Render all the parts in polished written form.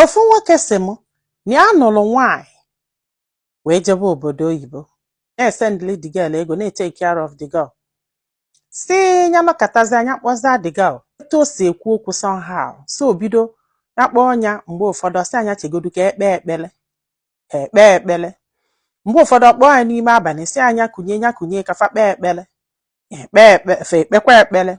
Ofu nwoke sị m na ya nụrụ nwaanyị wee jebe obodo oyibo, na-esendịlị the girl ego, na-etake care of the girl. Si ya nọkọtazi anya kpọza the girl, etu o si ekwu okwu somehow, so bido ya kpọọ ya. Mgbe ụfọdụ ọsị anya chegodu ka ekpe ekpele, ha ekpe ekpele. Mgbe ụfọdụ ọkpọọ ya n'ime abalị, si anya kunye ya, kunye ka fa kpee ekpele, ekpe ekpe, fa ekpekwa ekpele.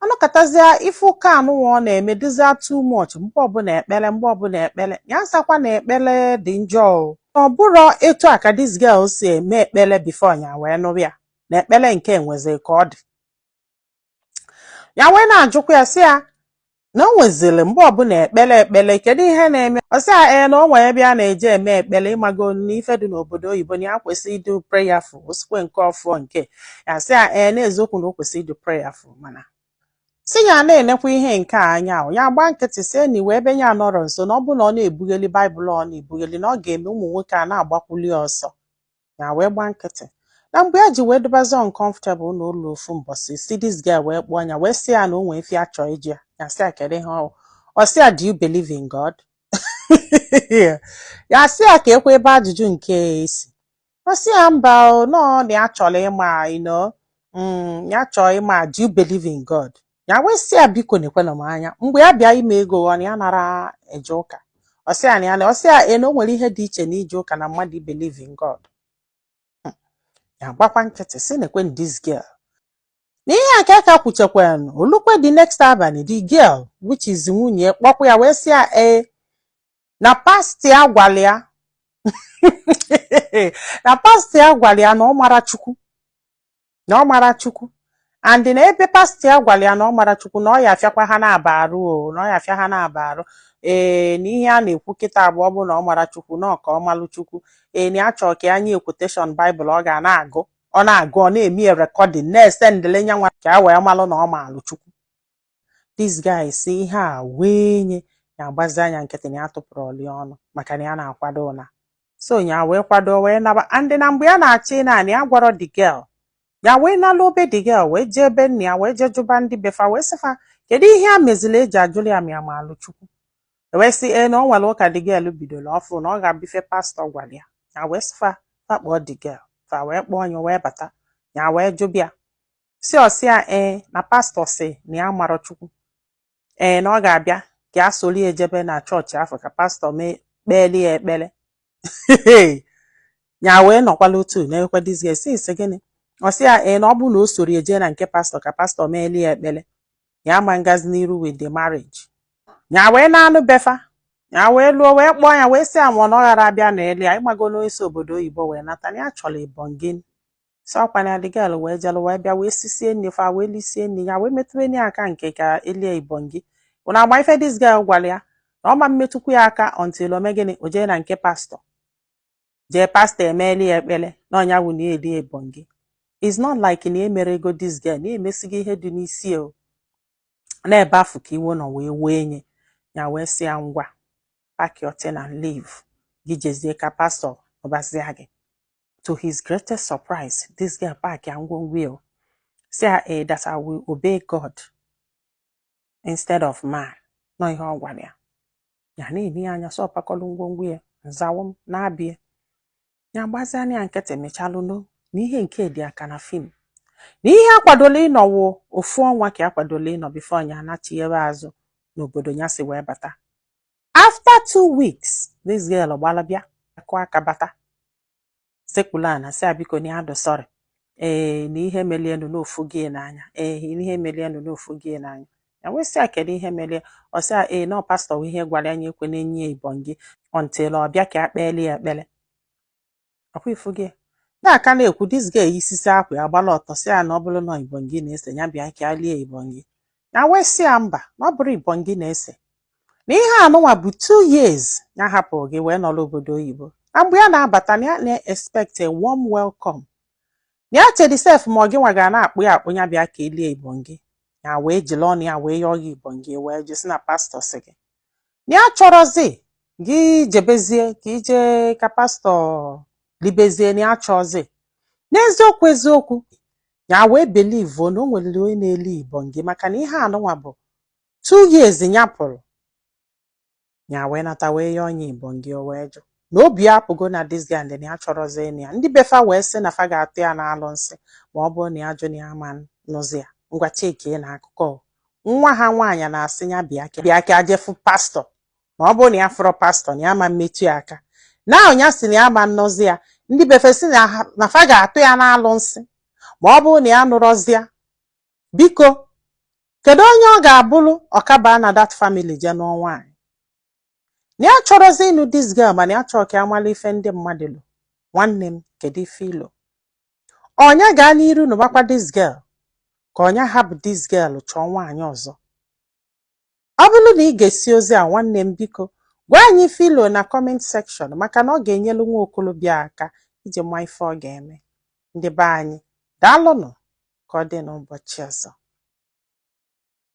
Anọkọtazịa ife ụka anụnwa ọ na-eme dịzịa too much. Mgbe ọbụla ekpele, mgbe ọbụla ekpele. Ya asakwa na ekpele dị njọ o, ọ bụrọ etu a ka this girl si eme ekpele before ya wee nụrụ ya na ekpele nke nwezi ka ọ dị. Ya wee na-ajụkwa ya, sị ya na o nwezili mgbe ọbụla ekpele ekpele, kedu ihe na-eme? Ọ sị ya ee, na o nwere ebe a na-eje eme ekpele, ịmago na ife dị n'obodo oyibo, na ya kwesị ịdị prayerful, osikwe nke ọfụọ nke ya. Sị ya ee, n'eziokwu na o kwesị ịdị prayerful, mana si ya na-enekwa ihe nke a anya ahụ. Ya gba nkịtị, si enyi wee ebe ya nọrọ nso, na ọ bụ na ọ na-ebugheli Baịbụl, ọ na-ebugheli, na ọ ga-eme ụmụ nwoke a na-agbakwuli ọsọ. Ya wee gba nkịtị. Na mgbe ya ji wee dobazi uncomfortable n'ụlọ, ofu mbọsị si this girl wee kpọọ ya, wee sị ya na o nwee ife ya chọọ iji ya. Ya sị ya kedu ihe ọ? Ọ sị ya, "Do you believe in God?" Ya sị ya ka ekwe ebe ajụjụ nke esi. Ọ sị ya mba o, nọọ na ya chọrọ ịma, ya chọọ ịma, "Do you believe in God?" Ya wee sị ya biko nekwenụ m anya, mgbe ya bịa ime ego ọ na ya nara eje ụka. Ọ sị ya na ya na ọ sị ya ee, na o nwere ihe dị iche na ije ụka na mmadụ believe in God. Ya gbakwa nkịtị, sị nekwe this girl na ihe a ka aka kwuchekwanụ. Olukwe the next abalị, the girl, which is nwunye, kpọkwa ya wee sị ya ee, na pastọ ya gwara ya, na pastọ ya gwara ya na ọ mara Chukwu, na ọ mara Chukwu, and na ebe pastọ ya gwara ya na ọ mara Chukwu, na ọ ya afịakwa ha na-aba arụ o, na ọ ya afịa ha na-aba arụ. Ee, na ihe a na-ekwu kịta bụ ọ bụ na ọ mara Chukwu, na ọ ka ọ malụ Chukwu. Ee, na ya chọrọ ka ya nye quotation Baịbụl ọ ga na-agụ, ọ na-agụ, ọ na-eme ya recording, na-esendịle nya nwa ka a wee malụ na ọ maalụ Chukwu. This guy si ihe a wee nye ya agbazi anya nkịtị, na ya tụpụrụ ọlị ọnụ maka na ya na-akwado ụna. So ya wee kwado wee naba, and na mgbe ya na-achọ ịna, ya gwọrọ the girl. Ya wee nalụ obe the girl, wee jee ebe nna ya, wee jee jụba ndị befa, wee sịfa kedu ihe a mezili eji ajụrụ ya ma ya maalụ Chukwu. Wee sị ee, na ọ nwere ụka the girl bidoro ọfụ, na ọ ga-abụ ife pastọ gwara ya. Ya wee sịfa fa kpọọ the girl. Fa wee kpọọ ya, wee bata. Ya wee jụbịa, si ọsịa ee, na pastọ si na ya marọ Chukwu, ee, na ọ ga-abịa ka ya soro ya ejebe na chọọchị afọ ka pastọ mee kpeeli ya ekpere. Ya wee nọkwala otu na-ekwe this girl, si isi gịnị? Ọ sị ya ee, na ọ bụrụ na o soro ya jee na nke pastọ ka pastọ meeli ya ekpere, ya ama ngazi n'iru with the marriage. Ya wee na-anụ befa. Ya wee lụọ, wee kpọọ ya, wee sị ya ma na ọ ghara abịa na elu ya ịgbago n'isi obodo oyibo wee nata, na ya chọrọ ịbọn gịnị. Si ọkwa na the girl wee jelụ, wee bịa, wee sisie nri, fa wee lisie nri. Ya wee metụrụ ya aka nke ka elie ibongi ụna agba ife. This girl gwara ya na ọ ma mmetụkwu ya aka until o mee gịnị? O jee na nke pastọ, jee pastọ emeeli ya ekpere, na ọnya wụ na elie ibongi. It's not like na emere ego this girl na emesigo ihe dị n'isi o n'ebe afụ ka iwe nọ wee wee nye ya, wee sị ya ngwa, pack your thing and leave, gị jezie ka pastọ ọbazia gị. To his greatest surprise, this girl pack ya ngwongwo ya o, sị ya eh, that I will obey God instead of man. Nọ ihe ọ gwara ya. Ya na-eni ya anya, sọ pakọlụ ngwongwo ya, nzawo m na-abịa. Ya gbazia ya nkịtị, mechalụ no na ihe nke dị aka na fim, na ihe akwadola ịnọwo ofu ọnwa ka akwadola ịnọ before ya anachighebe azụ n'obodo ya si wee bata. After 2 weeks, this girl gbala bịa, akụ aka bata, sekpulu ana, sị ya biko, na ya dụ sorry, ee, na ihe melienu n'ofu gị n'anya, ee, na ihe melienu n'ofu gị n'anya. Ya wee sị ya kedu ihe melie? Ọ sị ya ee, na ọ pastọ wụ ihe gwara ya ekwe na-enye ya ibongi until ọ bịa ka a kpeeli ya ekpere. Ọkwa ifu gị na-aka na-ekwu, this girl isisi akwa ya gbala ọtọ, sị ya na ọ bụrụ na ibongi na-ese, ya bịa ka a lie ibongi. Ya wee sị ya mba, na ọ bụrụ ibongi na-ese, na ihe anụnwa bụ 2 years ya hapụrụ gị wee nọrọ obodo oyibo, na mgbe ya na-abata na ya na-expect a warm welcome, na ya chedi sef ma ọ gị nwa ga na-akpụ ya akpụ, ya bịa ka elie ibongi. Ya wee jiri ọnụ ya wee yọọ gị ibongi, wee jụ, sị na pastọ sị gị na ya chọrọzi gị jebezie ka ije ka pastọ libezie, na ya chọọzi. N'eziokwu eziokwu, ya wee believe na o nwere onye na-eli ibongi, maka na ihe anụnwa bụ 2 years ya pụrụ. Nya wee nata wee yọọ ọnya ibongi, o wee jụ na obi ya apụgo na this guy and na ya chọrọzi ịnụ ya. Ndị befa wee sị na fa ga-atụ ya n'alụ nsị ma ọ bụrụ na ya jụ na ya ma nụzi ya. Ngwa, chekie na akụkọ nwa ha nwaanyị na-asị ya bịa ka bịa ka jefu pastọ, ma ọ bụrụ na ya fụrọ pastọ na ya ma mmetụ ya aka. Na ọnya sị na ya ma nnọzi ya, ndị befe sị na fa ga-atụ ya n'alụ nsị ma ọ bụrụ na ya nụrọzi ya. Biko, kedu onye ọ ga-abụrụ ọkaba na that family je nụọ nwaanyị na ya chọrọzi ịnụ this girl, mana ya chọrọ ka ya mara ife ndị mmadụ lụ? Nwanne m, kedu ife ilo? Ọnya gaa n'iru nụbakwa this girl, ka ọnya hapụ this girl chọọ nwaanyị ọzọ? Ọ bụrụ na ị ga-esi ozi a, nwanne m, biko gwa anyị ife ilo na comment section, maka na ọ ga-enyelu nwa okolobịa aka iji ma ife ọ ga-eme. Ndị be anyị, daalụnụ. Ka ọ dị n'ụbọchị ọzọ.